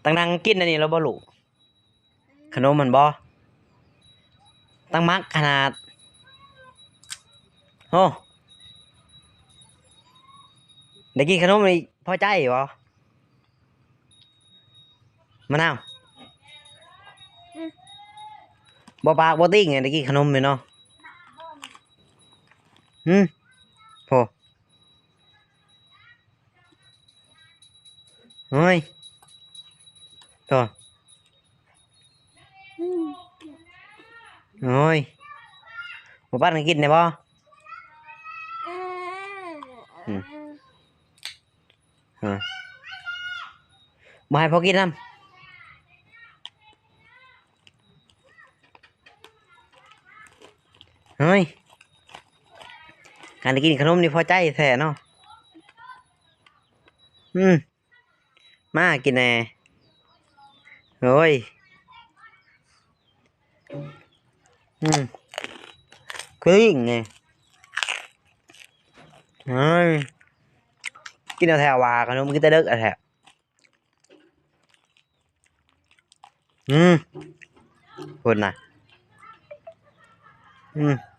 ຕັ້ງນັ່ງກິນອັນນີ້ແລ້ວບໍ່ລູກ? ຂະໜົມມັນບໍ່? ຕັ້ງມັກຂະໜາດ. ໂອ້ ໄດ້ກິນຂະໜົມນີ້ພໍໃຈບໍ່? ມະນາວ ອືມ ບໍ່ປາກບໍ່ຕິ່ງ ໄດ້ກິນຂະໜົມນີ້ເນາະ. ຫື ໂອ້ ໂອ້ຍ ໂທ້ ອືມ ໂອ້ຍ ບໍ່ປັ້ນໃຫ້ກິນໄດ້ບໍ່? ອືມ ອືມ ຮະ ບໍ່ໃຫ້ພໍ່ກິນນຳ. ເຮີ້ຍ ການໄດ້ກິນຂະໜົມນີ້ພໍໃຈແທ້ເນາະ. ອືມ ມາກິນແດ່. ໂອ້ຍ ອືມ ຄືອີ່ຫຍັງນີ້ ເຮີ້ຍ ກິນເອົາແທ້ວ່າ ຂະໜົມກິນແຕ່ເດິກແທ້. ອືມ ພຸ້ນນະ ອືມ.